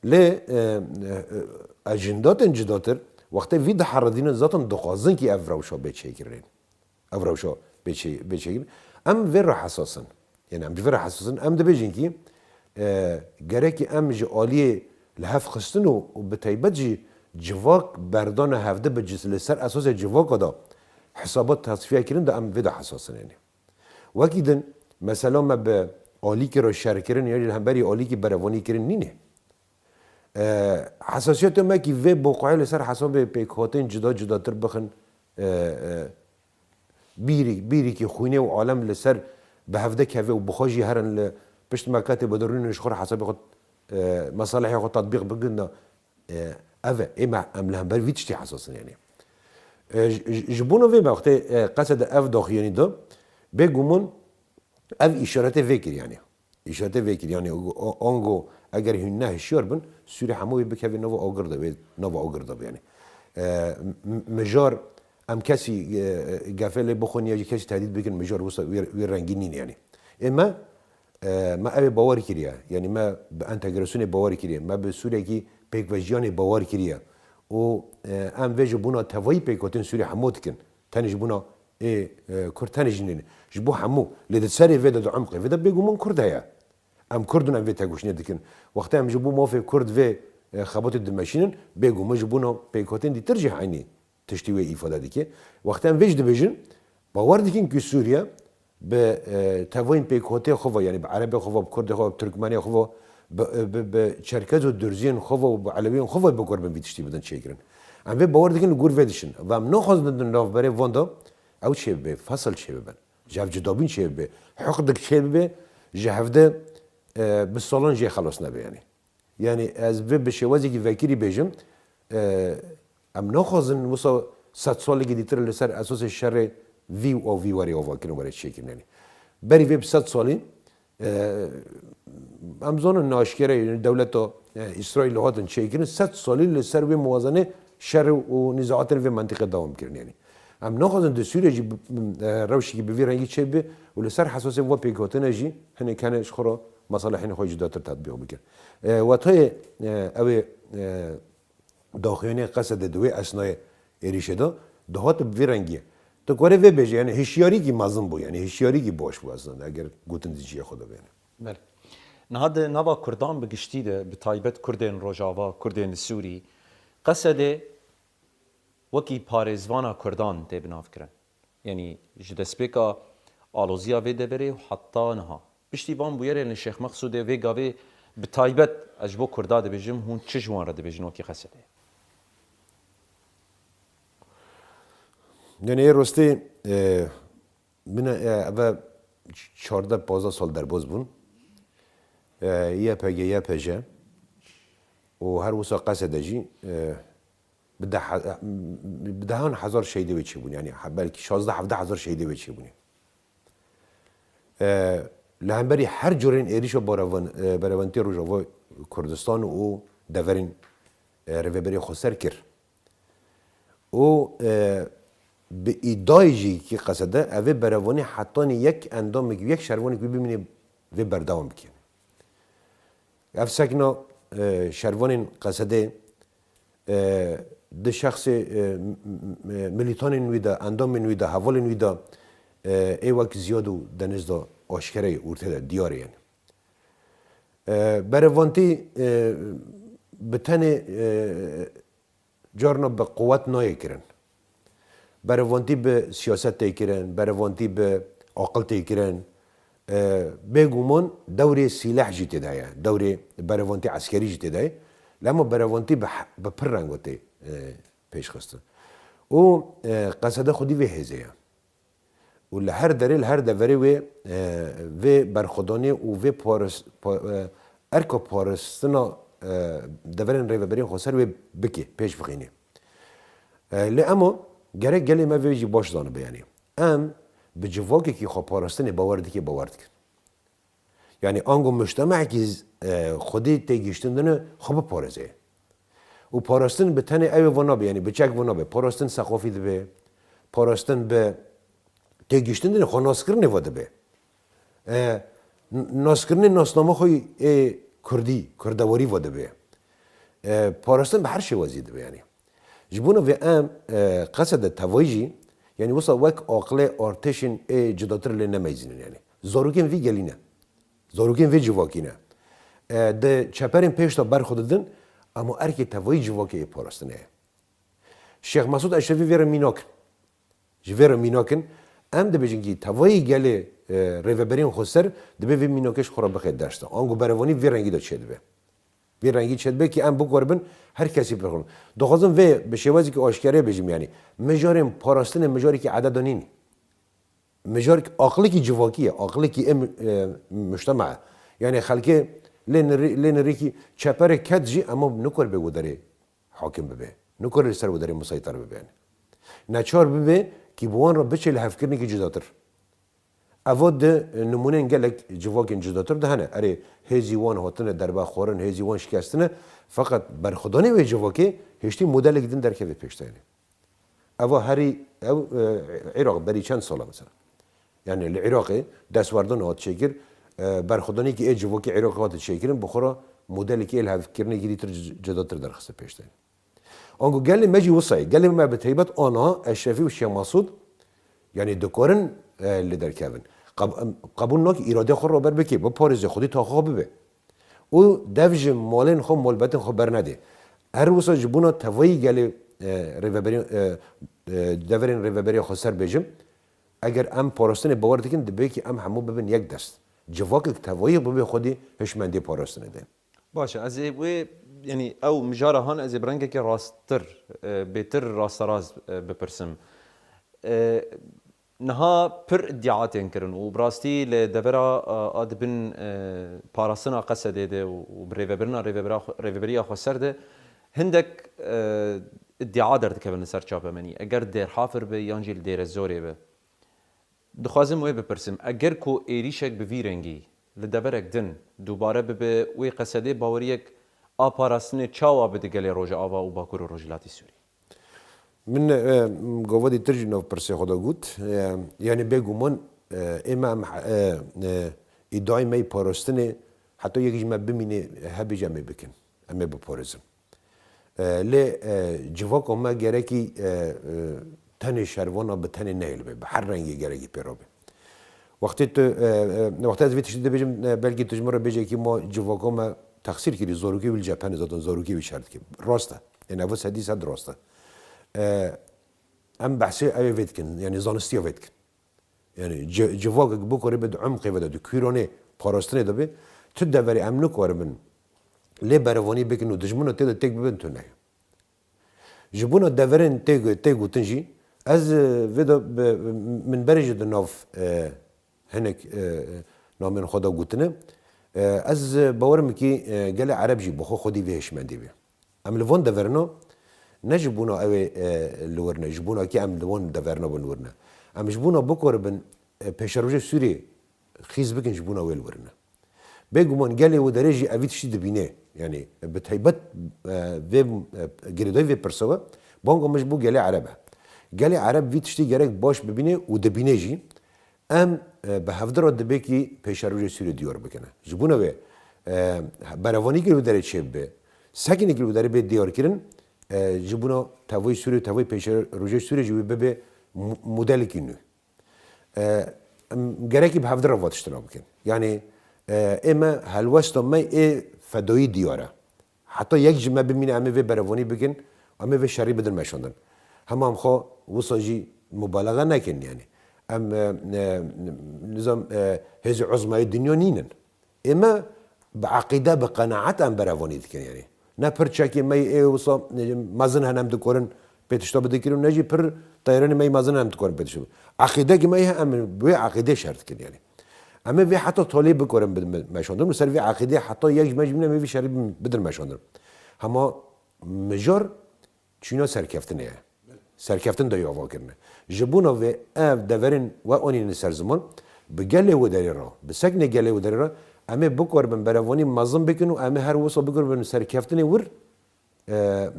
Lê, e, e, e, ecindatên cudatir, wextê vî diheredînin zaten dixwazin kî ev rewşa bê çêkirin. Ev rewşa bê çê-, bê çêkirin. Em vê re hesas in. Yanî em ji vê re hesas in. Em dibêjin kî, e, gerekî em ji aliyê li hev xistin û, û bi taybet jî civak berdana hevdi bi ci-, li ser esasê civaka de hesabat tasfiye kirin de em vê de hesas in yanî. Wekî din, mesela me bi alîkî re şer kirin, ya jî li hemberî alîkî berevanî kirin nîne. E, hesasiyetê me kî vê boqayê li ser hesabê pêkhatên cuda cudatir bixin, e, e, bîrî-, bîrîkî xwînê û alem li ser bi hevde keve û bi xwe jî herin li pişt me ketê bidirûnin ji xwe re hesabê xwe, e, mesalihê xwe tatbîq bikin de, e, ev e. Ê me, em li hember vî tiştî hesas in, yanî. E, ji, ji, ji bona vê me wextê, e, qese de ev daxuyanî de, bêguman ev îşaretê vê kir, yanî. Îşaretê vê kir, yanî, o, o, ango eger hûn ne hişyar bin, Sûrî hemû wê bikeve nava agir de, wê nava agir de be, yanî. E, m-, m-, mijar, em kesî, e, gefê lê bixwin ya jî kesî tehdît bikin, mijar wisa wê, wê rengî nîne, yanî. Ê me, e, me ev ê bawer kiriye, yanî me bi entegrasyonê bawer kiriye, me bi Sûrekî pêkvejiyanê bawer kiriye. Û, e, em vê ji bona tevayî pêkhatin Sûrî hemû dikin. Tenê ji bona ê, e, Kurd tenê jî nîne. Ji bo hemû. Lê di serê vê de, di umqê vê de bêguman Kurd heye. Em Kurd in, em vê tegoşînê dikin. Wextê em ji bo mafê Kurd vê, e, xebatê dimeşînin, bêguman ji bona pêkhatên dîtir jî eynî tiştî wê îfade dike. Wextê em vê jî dibêjin, bawer dikin ku Sûriye bi, e, tevayên pêkhatê xwe ve, yanî bi Erebê xwe ve, bi Kurdê xwe ve, bi Tirkmenê xwe ve, bi, e, bi, bi Çerkez û Durziyên xwe ve û bi Elewiyên xwe ve bigurbin vî tiştî bidin çêkirin. Em vê bawer dikin li gor vê dişin. Ve em naxwazin di navberê van de ew çêbibe, fesil çêbibin. Ji hev cudabûn çêbibe, hiqdik çêbibe, ji hevde, e, bi salan jê xelas nebe, yanî. Yanî ez vê bi şêwazekî vekirî bêjim, e, em naxwazin wisa sed salekî dîtir li ser esasê şerê vî û vî werê avakirin, were çêkirin, yanî. Berî vê bi sed salî, e, em zanin naşkere, yanî dewleta, e, Îsraîlê hatin çêkirin, sed salî li ser wê muwazenê şer û nizaatên vê mentiqê dewam kirin, yanî. Em naxwazin di Sûriyê jî bi, bi, e, rewşekî bi vî rengî çêbibe û li ser hesasê va pêkhatine jî hinek hene ji xwe re meselehên xwe cudatir tetbîq bikin. E, wetayê, e, ew ê, e, daxuyaniyê Qesedê di wê esnayê êrîşê de dihat bi vî rengî. Tu kare vê bêje, yanî hişyarîkî mezin bû, yanî hişyarîkî baş bû aslında, eger gotin di cihê xwe de bêne. Belê. Niha di nava Kurdan bi giştî de, bi taybet Kurdên Rojava, Kurdên li Sûrî, Qesedê wekî parêzvana Kurdan tê binavkirin. Yanî ji destpêka aloziya vê deverê û heta niha. Piştî van bûyerên li Şêx Meqsûdê vê gavê bi taybet ez ji bo Kurda dibêjim, hûn çi ji wan re dibêjin wekî Qesedê? Yanî ê rostê, e, min e, eve çardeh pazdeh sal derbas bûn. E, Y P G, Y P J û her wisa Qesede jî, e, bi deh, bi dehan hezar şehîdê wê çêbûn. Yanî he-, belkî şazdeh hevdeh hezar şehîdê wê çêbûnê. E, li hemberî her curên êrîşa barevan-, e, berevantî Rojava Kurdistan û deverên, e, rêveberê xweser kir. Û, e, bi îdayê jî kî Qesede, evê berevanî hetanî yek endamekî, yek şervanekî wî bimîne vê berdewam bike. Ev sekna, e, şervanên Qesedê, e, di şexsê, e, m-, m-, e, milîtanên wî de, endamên wî de, hevalên wî de, e, ê wek Ziyad û Deniz de aşkere ye, ortê de, diyar e yani. E, berevantî, e, bi tenê, e, carna bi quwet nayê kirin. Berevantî bi siyaset tê kirin, berevantî bi aqil tê kirin. E, bêguman dewrê sîleh jî tê de ye, dewrê berevantî eskerî jî tê de ye. Lê hema berevantî bi he-, bi pir rengo tê, e, pêşxistin. Û, e, Qesede xwedî vê hêzê ye. Û li her derê, li her deverê wê, e, vê berxwedanê û vê paris-, pa-, e, erka paristina, e, deverên rêveberiyên xweser wê bike, pêş bixîne. E, lê ema gerek gelê me vê jî baş zanibe, yanî. Em bi civakekî xweparastinê bawer dike, bawer dikin. Yanî ango mujtemekî z-, e, xwedî têgihiştin dine xwe biparêze. Û parastin bi tenê ew ê ve nabe, yanî bi çek ve nabe. Parastin seqafî dibe, parastin bi têgihiştin dine xwe naskirinê ve dibe. E, n-, naskirinê nasnama xwe ê kurdî, kurdewarî ve dibe. E, parastin bi her şêwazî dibe yanî. Ji bona vê em, e, Qesede tevayî jî, yanî wisa wek aqilê artêşên ê cudatir lê nemeyzînin yanî. Zarokên vî gelî ne. Zarokên vê civakî ne. E, di çeperên pêş de berxwe didin, ema erkê tevayî civakê ê parastinê ye. Şêx Mesûd Eşrefî vê re mînak in. Ji vê re mînak in. Em dibêjin kî tevayî gelê, e, rêveberiyên xweser dibe vê mînakê ji xwe re bixe dest de. Ango berevanî vê rengî de çêdibe. Vê rengî çêdibe ki em bikoribin her kesî pêxin. Dixwazim vê bi şêwazekî aşkere bêjim, yanî mijarên parastinê mijarekî ededa nîn. Mijarek aqilekî civakî ye, aqilekî em, e, mujtema ye. Yanî xelkê lê nirî-, lê nirîkî çeperê ket jî ema nikor bê wê derê hakim bibe. Nikor li ser wê derê museytir bibe. Neçar bibe ki bi wan re biçe li hevkirinekî cudatir. Eva di nimûneyên gelek civakên cudatir de hene. Erê, hêzî wan hatine derbe xwarin, hêzî wan şikestine. Feqet berxwedanê wê civakê hiştî modelek din derkeve pêş te. Eva herî ew, e, Iraq berî çend sala mesela. Yani li Iraqê destwerdana hat çêkir, e, berxwedanekî ê civakê Iraqê hat çêkirin, bi xwe re modelekî ê lihevkirinekî dîtir c-, cudatir derxiste pêş te. Ango gelê me jî wisa ye. Gelê me bi teybet aniha Eşrefî û Şêx Mesûd, yanî dikarin, e, li derkevin. Qeb-, em, qebûl nake îradê xwe raber bike, biparêze, xwedî taxa xwe bibe. Û dev ji malên xwe, malbetên xwe bernede. Her wisa ji bona tevayî gelê, e, rêveberî, e, e, deverên rêveberiya xweser bêjim, eger em parastinê bawer dikin, dibe ki em hemû bibin yek dest. Civakek tevayî bibe xwedî hişmendê parastinê de. Baş e, ez ê wê, yanî ew mijara han ez ê bi rengekî rasttir, e, bêtir rasterast, e, bipirsim. E, niha pir îdia tên kirin û bi rastî li devera, e, a dibin, e, parastina Qesedê de û, û bi rêvebirina rêvebira xwe, rêveberiya xweser de hindek, e, îdia derdikevin li ser çapemenî. Eger Dêrhafir be yan jî li Dêrezorê be. Dixwazim wê bipirsim, eger ku êrîşek bi vî rengî li deverek din dubare bibe, wê Qesedê baweriyek a parastinê çawa bide gelê Rojava û Bakur û Rojhilatê Sûrî? Min, e, gava dîtir jî nav pirsê xwe de got. E, yanî bêguman, e, ê me em, e, e, îdayê me yê parastinê heta yek ji me bimîne hebe jî em ê bikin. Em ê biparêzin. E, lê, e, civaka me gerekî, e, e, tenê şervana bi tenê nehêlibe, bi her rengê gerekî pê re be. Wextê tu, e, e, wextê ez vê tiştî dibêjim, e, belkî tu ji min re bêje ki ma civaka me texsîr kirî, zarokê wî li cephe ne, zaten zarokê wî şer dike. Rast e. Ên ev sedî sed rast e. E, em behsê ew ê vê dikin, yanî zanistiya vê dikin. Yani ci-, civakek bikore be di umqê ve de, di kûranê parastinê de be, tu deverê em nikaribin lê berevanî bikin û dijmina tê de têk bibin tune ye. Ji bona deverên tê, tê gotin jî, ez, e, vê de bi, min berê jî di nav, e, hinek, e, namên xwe de gotine. E, ez bawer im ki, e, gelê Ereb jî bi xwe xwedî vê hişmendî be. Em li van deverina ne ji bona ew ê, e, li wir ne, ji bona kî em li van deverina bin wir ne. Em ji bona bikaribin, e, pêşerojê Sûriyê xîz bikin ji bona wê li wir ne. Bêguman gelê wê derê jî evî tiştî dibîne. Yanî bi taybet, e, vê, e, girêdayî vê pirsa ve banga min ji bo gelê Ereb e. Gelê Ereb vî tiştî gerek baş bibîne û dibîne jî. Em, e, bi hevdira dibe kî pêşerojê Sûriyê diyar bikine. Ji bona wê, e, berevanî kir û derê çêbibe. Sekinê kir û derê bê diyar kirin, e, ji bona tevayî Sûriyê, tevayî pêşerojê Sûriyê jî wê bibe mu-, modelekî nû. E, em gerekî bi hevdira va tiştira bikin. Yanî, e, ê me helwesta me ê fedayî diyar e. Heta yek ji me bimîne, em ê vê berevanî bikin, em ê vê şerî bidin meşandin. Hema em xwe wisa jî mubalaxa nekin, yanî. Em, e, e, nizam, e, hêzî uzmayê dinya nînin. Ê me bi eqîde, bi qenaet em berevanî dikin, yanî. Ne pir çekê me yê ê wisa, e, mezin hene em dikarin pê tişta bidin kirin, ne jî pir teyranê me yê mezin em dikarin pê tişta bidin. Eqîdekî me heye, em bi wê eqîdê şer dikin, yanî. Em ê vê heta talê bikarin bidin me-, meşandin. Li ser vê eqîdê heta yek ji me jî bimîne, em ê vê şerî bidin meşandin. Hema mijar çîna serkeftinê ye. Serkeftin de ava kirine. Ji bona vê ev deverên we anîne ser ziman, bi gelê wê derê re, bi sekinê gelê wê derê re, em ê bikaribin berevanî mezin bikin û em ê her wisa bikaribin serkeftinê wir, e,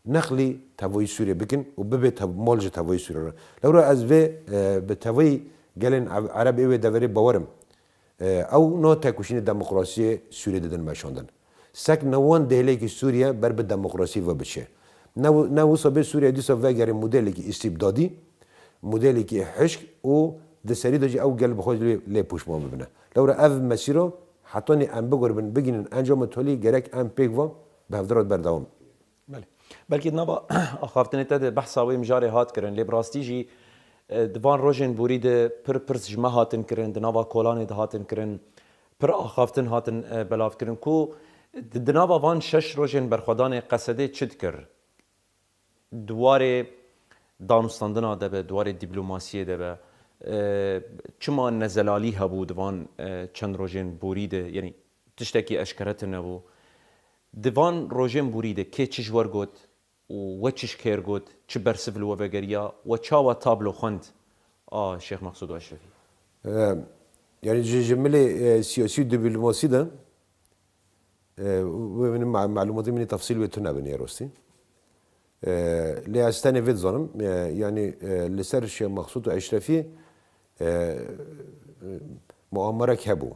neqlî tevayî Sûriyê bikin û bibe tev-, mal ji tevayî Sûriyê re. Lewra ez vê, e, bi tevayî gelên Ev-, Ereb ê wê deverê bawer im. E, ew na tekoşînê demokrasiyê Sûriyê didin meşandin. Sek ne wan dêhlekî Sûriye ber bi demokrasî ve biçe. Ne wi-, ne wisa bê Sûriye dîsa vegerê modelekî îstîbdadî, modelekî hişk û di serî de jî ew gel bi xwe lê, lê pûşman bibine. Lewra ev mesîra hetanî em biguribin, bigînin encama tolî, gerek em pêk ve bi hevdira berdewam. Belê. Belkî di nava axaftinê te de behsa wê mijarê hat kirin, lê bi rastî jî, e, di van rojên borî de pir pirs ji me hatin kirin, di nava kolanê de hatin kirin, pir axaftin hatin, e, belav kirin ku Di, di nava van şeş rojên berxwedanê Qesedê çi dikir? Di warê danûstandina de be, di warê dîplomasiyê de be, e, çima nezelalî hebû di van, e, çend rojên borî de, yanî tiştekî eşkere tune bû. Di van rojên borî de kê çi ji we got û we çi ji kê got, çi bersiv li we vegeriya, we çawa tablo xwend a Şêx Mexsûd û Eşrefî? E, yanî ji, ji milê, e, siyasî û dîplomasî de, e, wê min ma-, malûmatê min ê tefsîl wê tune bin ê rostî. E, lê ez tenê vê dizanim, e, yanî, e, li ser Şêx Mexsûd û Eşrefî, e, muamerek hebû.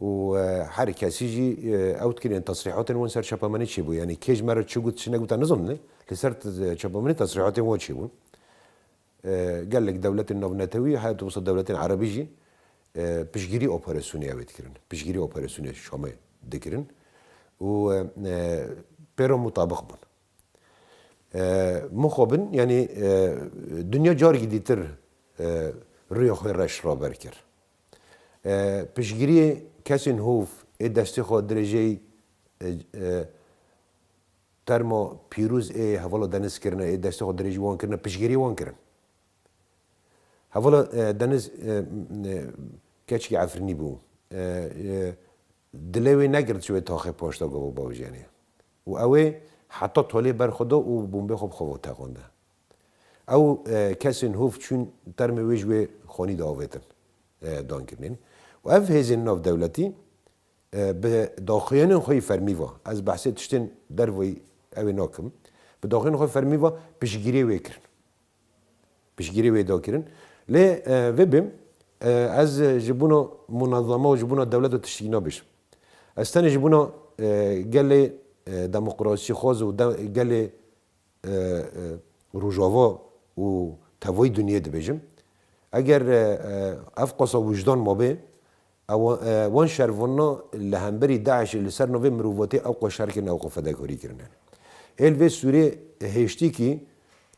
Û, e, her kesî jî, e, ew dikirên tesrîhatên wan ser çapemenî çêbû. Yanî kê ji me re çi got, çi negot, ez nizanim, lê li ser t-, çapemenî tesrîhatên wan çêbûn. E, gelek dewletên navnetewî, heta wisa dewletên erebî jî, e, piştgirî operasyonê ew ê dikirin. Piştgirî operasyonê Şamê dikirin. Û, e, e, pê re mutabiq bûn. E, mixabin, yanî, e, dinya carekî dîtir, e, rûya xwe reş raber kir. E, piştgiriyê kesên hov ê destê xwe dirêjeyî, e, e, terma pîroz ê hevala Deniz kirine, ê destê xwe dirêjî wan kirine, piştgiriyê wan kirin. Hevala, e, Deniz, e, e, keçikî Efrînî bû. E, e, dilê wê negirt ji wê taxê paşta gava bawijenê. Û ew ê heta tolê ber xwe da û bombê xwe bi xwe ve teqande. Ew, e, kesên hov çûn termê wê ji wê xanî de avêtin, e, dan kirinên. Û ev hêzên nav dewletî, e, bi daxuyanên xwe yî fermî ve, ez behsê tiştên derveyî ew ê nakim, bi daxuyanên xwe fermî ve piştgiriyê wê kirin. Piştgiriyê wê da kirin. Lê, e, vê bêm, e, ez ji bona munezama û ji bona dewlet û tiştekî nabêjim. Ez tenê ji bona, e, gelê, e, demokrasîxwaz û de-, gelê, e, e, Rojava û tevayî dinyê dibêjim. Eger, e, e, ev qasa wijdan mabe, ew, e, wan şervanina li hemberî DAIŞê li ser navê mirovatê ew qas şer kirin, ew qas fedakarî kirine. Ê li vê sûrê hêştîkî,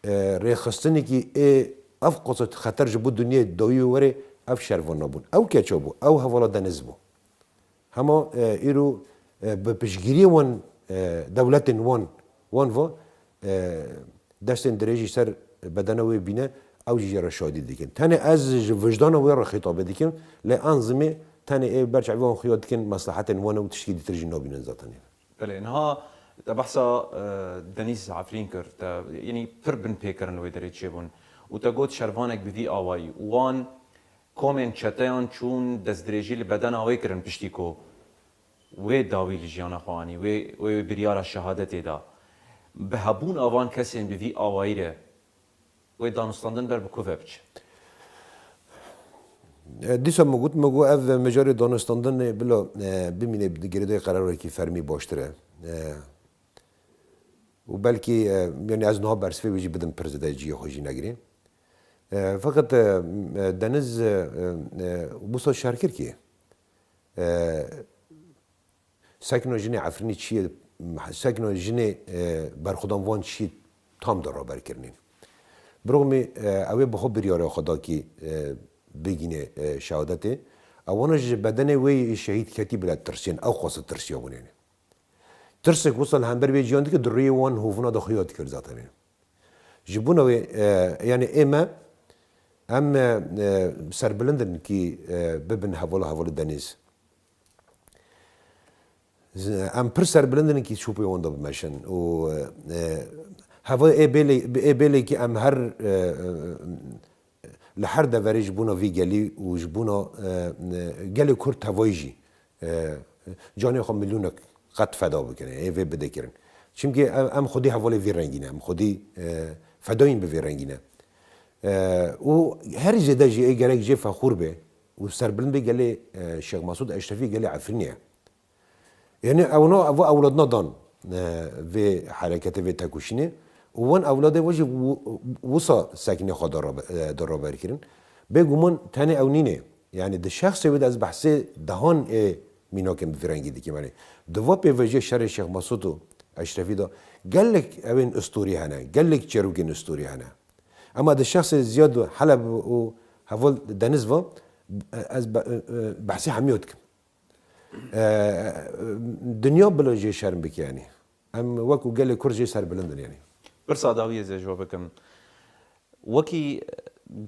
e, rêxistinekî ê ev qasa xeter ji bo dinyê dawî wê werê ev şervanina bûn. Ew keça bû, ew hevala Deniz bû. Hema, e, îro, e, bi piştgiriyê wan, e, dewletên wan, wan va, e, destên dirêjî ser bedena wê bîne, ew jî jê re şadî dikin. Tenê ez ji wijdana wê re xîtabê dikim, lê an zimê tenê ê ber çavê wan xuya dikin, meslehetên wan û tiştî dîtir jî nabînin zaten. Belê, niha te behsa, e, Denîz Efrîn kir, te, yanî pir binpêkirin li wê derê çêbûn û te got şervanek bi vî awayî û wan komên çeteyan çûn destdirêjî li bedena wê kirin piştî ku wê dawî li jiyana xwe anî, wê, wê biryara şehadetê da. Bi hebûna van kesên bi vî awayî re wê danûstandin ber bi ku ve biçe? E, dîsa min got, min got ev mijarê danûstandinê bila, e, bimîne di girêdayî qerarekî fermî baştir e. E, û belkî, e, yanî ez niha bersivê wê jî bidim, pir zêde cihê xwe jî negirê. E, feqet, e, e, Deniz, e, e, wisa şer kir kî, e, sekna jinê Efrînî çi ye, sekna jinê, e, berxwedan van çi ye tam de raber kirinê. Biromî, e, ew ê bi xwe biryara xwe da kî, e, bigîne, e, şehadetê. Ewana ji bedenê wê yê şehîd ketî bile tirsiyên, ew qasa tirsiyabûnê. Tirsek wisa li hember vê ciyan dike, di rûyê wan hovina de xuya dikir zaten. Ji bona wê, e, yanî ê me, em, e, e, serbilind in kî, e, bibin hevala hevalê Denîz. Z-, em pir serbilind in kî çûpê wan de bimeşin û, e, heva ê bêlê, ê bêlê kî em her, e, e, li her deverê ji bona vî gelî û ji bona, e, e, gelê Kurd tevayî jî, e, canê xwe milyonek qet feda bikin, ê vê bide kirin. Çimkî em, em xwedî hevalê vî rengî ne, em xwedî, e, fedayîn bi vî rengî ne. E, û herî zêde jî ê gerek jê fexûr be û serbilind be gelê, e, Şêx Mesûd Eşrefî, gelê Efrînê ye. Yanî ewna, ev ewladna dan, e, vê hereketê, vê tekoşînê û wan ewladê we jî wi-, wisa sekinê xwe da rabe-, e, da raber kirin. Bêguman tenê ew nîne. Yanî di şexsê wê de ez behsê dehan ê mînakên bi vî rengî dikim. Yanî di va pêvajoya şerê Şêx Mesûd û Eşrefî de gelek ewên ustorî hene, gelek çêrokên ustorî hene. Ema di şexsê Ziyad û Heleb û heval Deniz ve, e, ez be-, e, e, behsê hemiya dikim. e, dinya bila jê şerm bike yanî. Em wekû gelê Kurd jê serbilind in yanî. Pirsa dawiyê ez ê ji we bikim. Wekî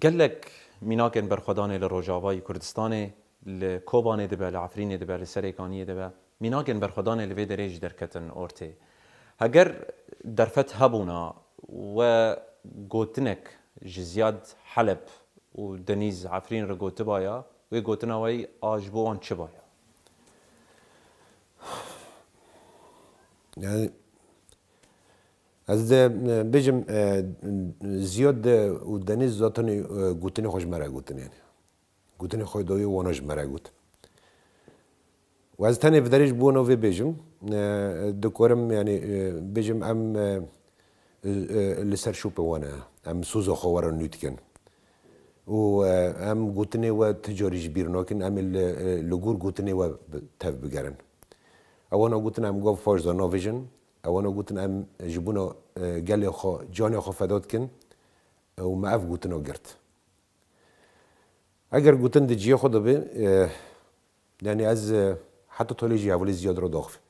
gelek mînakên berxwedanê li Rojavayî Kurdistanê, li Kobanê dibe, li Efrînê dibe, li Serêkaniyê dibe, mînakên berxwedanê li vê derê jî derketin ortê. Heger derfet hebûna we gotinek ji Ziyad Heleb û Denîz Efrîn re gotibaya, wê gotina we yî a ji bo wan çi baya? Yani, ez de, e, bêjim, e, Ziyad de û Deniz zaten, e, gotinê xwe ji me re gotin yani. Gotinê xwe dawiyê wana ji me re got. Û ez tenê vê derê ji bo wana vê bêjim, e, dikarim yani, e, bêjim em, e, e, e, li ser şopê wan e. Em soza xwe we re nû dikin. Û, e, em gotinê we ti carî ji bîr nakin, em ê li, e, li gor gotinê we bi-, tev bigerin. Ewana gotin em gav farza navêjin, ewana gotin em ji bona, e, gelê xwe, canê xwe feda dikin, e, û me ev gotina girt. Eger gotin di cihê xwe de be, e, yani ez, e, heta tolê jî hevalê Ziyad re daxivim.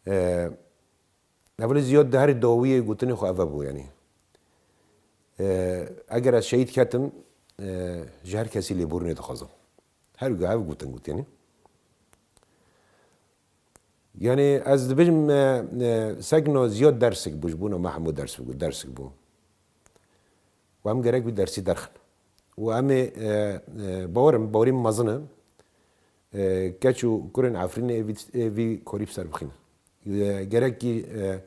E, Hevalê Ziyad di herî dawiyê gotinê xwe ev bû, yanî, e, eger ez şehîd ketim, e, ji her kesî lêborînê dixwazim. Her wiha ev gotin got, yanî. Yanî ez dibêjim, e, e, sekno Ziyad dersik bû, ji bona me hemû ders bû, dersik bû. Û em gerek wî dersî derxin. Û em ê, e, e, bawer im, bawerî min mezin e, e, keç û kurên Efrînê ê vî, ê vî korî bi ser bixînin. E, gerekî, e,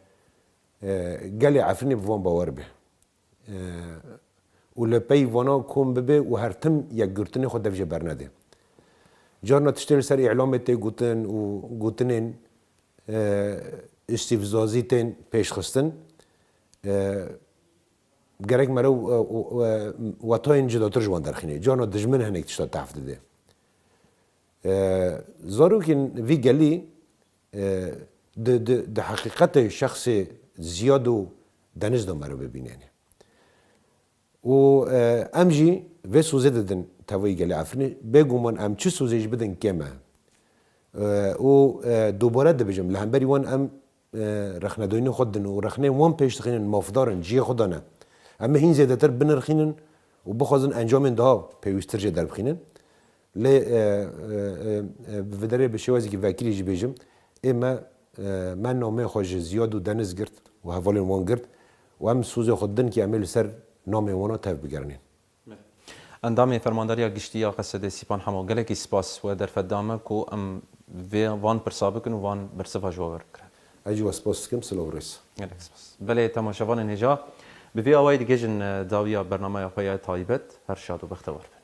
e, gelê Efrînê bi van bawer be. E, û li pey vana kom bibe û her tim yekgirtinê xwe dev jê bernede. Carna tiştên li ser îlamê tê gotin û gotinên, e, îstîfzazî tên pêşxistin. E, Gerek meriv, e, e, e, wetayên cudatir ji wan derxînê. Carna dijmin hinek tişta tehf dide. E, zarokên vî gelî, e, di, di, di heqîqetê şexsê Ziyad û Deniz de meriv bibînenê. Û, e, em jî vê sozê didin tevayî gelê Efrînê. Bêguman em çi sozê jî bidin kêm e. E, û, e, dubare dibêjim, li hemberî wan em e, rexnedoyînê xwe didin û rexneyên wan pêş dixînin, mafdar in, cihê xwe dane. Em ê hîn zêdetir binirxînin û bixwazin encamên daha pêwîsttir jê derbixînin. Lê, e, e, e, e, bi vê derê bi şêwazekî vekirî jî bêjim, ê me, e, me nameyê xwe ji Ziyad û Deniz girt û hevalên wan girt û em sozê xwe didin kî em ê li ser nameyê wana tev bigerînin. Endamê Fermandariya Giştî ya Qesedê Sîpan Hemo, gelekî spas we derfet da me ku em vê van pirsa bikin û van bersiva ji we werbigirin. Ez jî we spas dikim, silav û rêz. Gelek spas. Belê, temaşevanên hêja, bi vî awayî digihîjin, e, dawiya bernameya xwe ya taybet. Her şad û bextewar bin.